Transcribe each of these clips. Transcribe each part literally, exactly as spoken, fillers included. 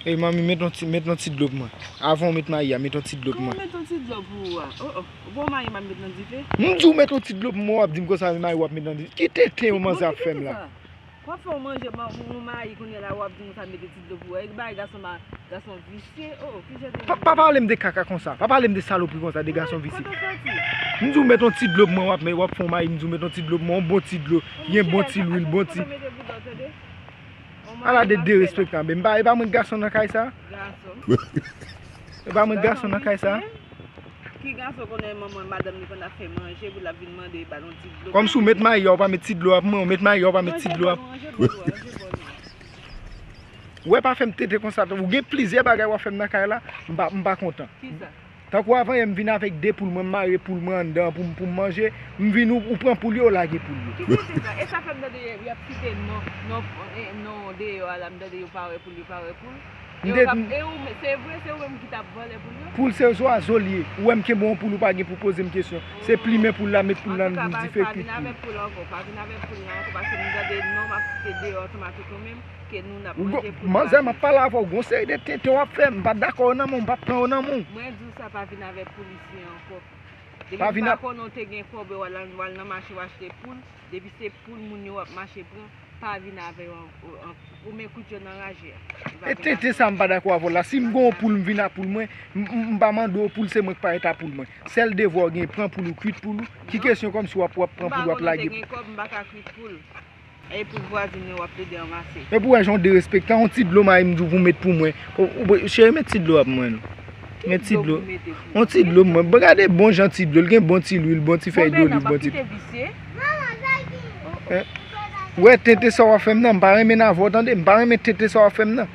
Ey, manmi, met yon ti, met yon ti dlo pou mwen. Avan w met mayi a, met yon ti dlo pou mwen. Kòman met yon ti dlo pou ou a? Oh, oh. Ou bon mayi m ap met nan dife? M di w met yon ti dlo pou mwen, w ap di m konsa, men mayi w ap met nan dife. Ki tenten yon manzè ap fè m la? W ap fè w manje, ma-, yon mayi kounye a la, w ap di m sa mete ti dlo pou ou. E bagay gason ma-, gason visye. Oh, ki jan de... Pa, pa pale m de kaka konsa. Pa pale m de salopri konsa, de gason visye. Kote w soti? M di w met yon ti dlo pou mwen, w ap, w ap fè yon mayi, m di w met yon ti dlo pou mwen, yon bon ti dlo. Yon bon ti lwil, bon ti... Ala de derespektan, men m pa, e pa mwen gason nan kay sa? Gason. E pa mwen gason nan kay sa? Ki gason konnen manman madanm li konn ap fè manje pou l ap vin mande ba l yon ti dlo? Kòmsi w met mayi a, w pa met ti dlo a pou mwen, w met mayi a, w pa met ti dlo a. Ou wè, pa fè m tenten konsa, ou gen plizyè bagay w ap fè m nan kay la, m pa, m pa kontan. Kisa? Tankou avan yè m vin avèk de poul mwen, m mare poul mwen anndan pou m, pou m manje, m vin ou, ou pran poul yo, ou lage poul yo. Ki tenten sa? E sa fè m tande y ap site non, non, eh, non deyò a la, m tande yo pa wè poul, yo pa wè poul. E yo t ap, e ou, se vre, se ou menm ki t ap vòlè poul yo? Poul se zwazo l ye. Ou wè m kenbe yon poul, ou pa gen pou poze m kesyon. Se plimen poul la, met poul la nan dife, kwit poul. Antouka, pa, pa vin avèk poul ankò, pa vin avèk poul la ankò, paske m tande non m ap site deyò ansanm avèk ou menm, ke nou n ap manje poul la. Manzè, m ap pale avè w, gon seri de tenten w ap fè, m pa dakò yo nan men w, m p ap pran yo nan men w. Mwen di w sa, pa vin avèk poul isi ankò. Depi m pa konnen w te gen kòb, w al, w al nan mache w achte poul, depi se poul moun yo w ap mache pran, pa vin avè yo an-, an-, ou men kwit yo nan raje a. E tenten sa m pa dakò avè w la. Si m gen yon poul, m vin ak poul mwen, m, m, m pa mande w poul, se mwen k parèt ak poul mwen. Sèl devwa w gen, pran poul ou, kwit poul ou. Ki kesyon kòmsi w ap, w ap pran poul, w ap lage poul? M pa konnen w te gen kòb, m pa ka kwit poul. E poul vwazin yo w ap plede ranmase. Epi w wè jan w derespektan, yon ti dlo mayi m di w pou w met pou mwen. Ou, ou, cheri, met ti dlo a pou mwen non. Met ti dlo. Yon ti dlo pou mwen. Bon, gade bon jan ti dlo, l gen bon ti lwil, bon ti fèy doliv, bon ti... Ou wè tenten sa w ap fè m nan, m pa renmen avè w tande, m pa renmen tenten sa w ap fè m nan.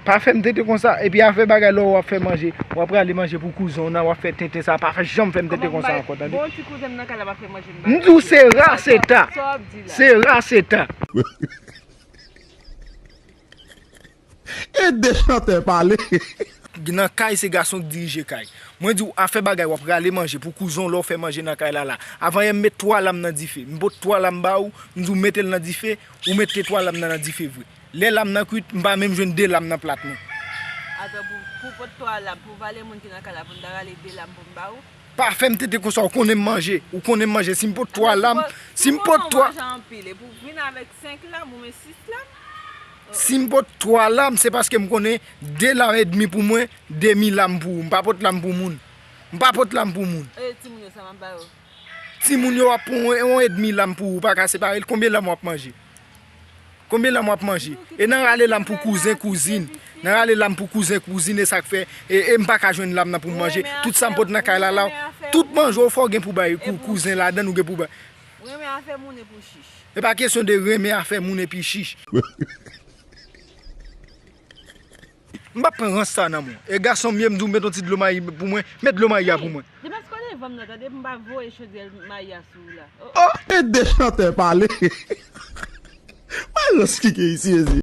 Pa fè m tenten konsa. Epi afè bagay lè w ap fè manje, w ap prale manje pou kouzen w nan, w ap fè tenten sa, pa fè janm fè m tenten konsa ankò, tande? Bon, ti kouzen m nan kay la pa fè manje m. M di w se ra, se ta. Sa w ap di la? Se ra, se ta. E de chantè pale. Nan kay, se gason k dirije kay. Mwen di w, afè bagay, w ap rale manje pou kouzen w lè w fè manje nan kay la la. Avan yè m met twa lam nan dife. M pot twa lam ba ou, m di w mete l nan dife, ou mete twa lam nan nan dife vre. Lè lam nan kwit, m pa menm jwenn de lam nan plat mwen. Atann, pou, pou pot twa lam, pou valè moun ki nan kay la, pou n ta rale de lam pou m ba ou? Pa fè m tenten konsa, ou konnen m manje, ou konnen m manje. Si m pot twa lam, si m pot twa... Ou konn manje anpil, epi w vin avèk senk lam, ou men sis lam. Si m pot twa lam, se paske m konnen de lam edmi pou mwen, demi lam pou ou. M pa pot lam pou moun. M pa pot lam pou moun. E timoun yo, sa m ap ba yo? Timoun yo ap pran yon, yon edmi lam pou ou, ou pa ka separe l. Konbyen lam w ap manje? Konbyen lam w ap manje? E nan rale lam pou kouzen, kouzin. Nan rale lam pou kouzen, kouzin, e sa k fè, e, e m pa ka jwenn lam nan pou m manje. Tout sa m pot nan kay la, la, tout manje w fè w gen pou bay kou-, kouzen ladann, ou gen pou bay. Ou renmen afè moun epi w chich. E pa kesyon de renmen afè moun epi chich. M p ap pran rans sa nan men w. E gason m ye, m di w met yon ti dlo mayi pou mwen. Met dlo mayi a pou mwen. Depaske w devan m nan, tande, m pa voye chodyè mayi a sou ou la. Oh, oh. E de chantè pale. Pa rans ki gen isi, isi.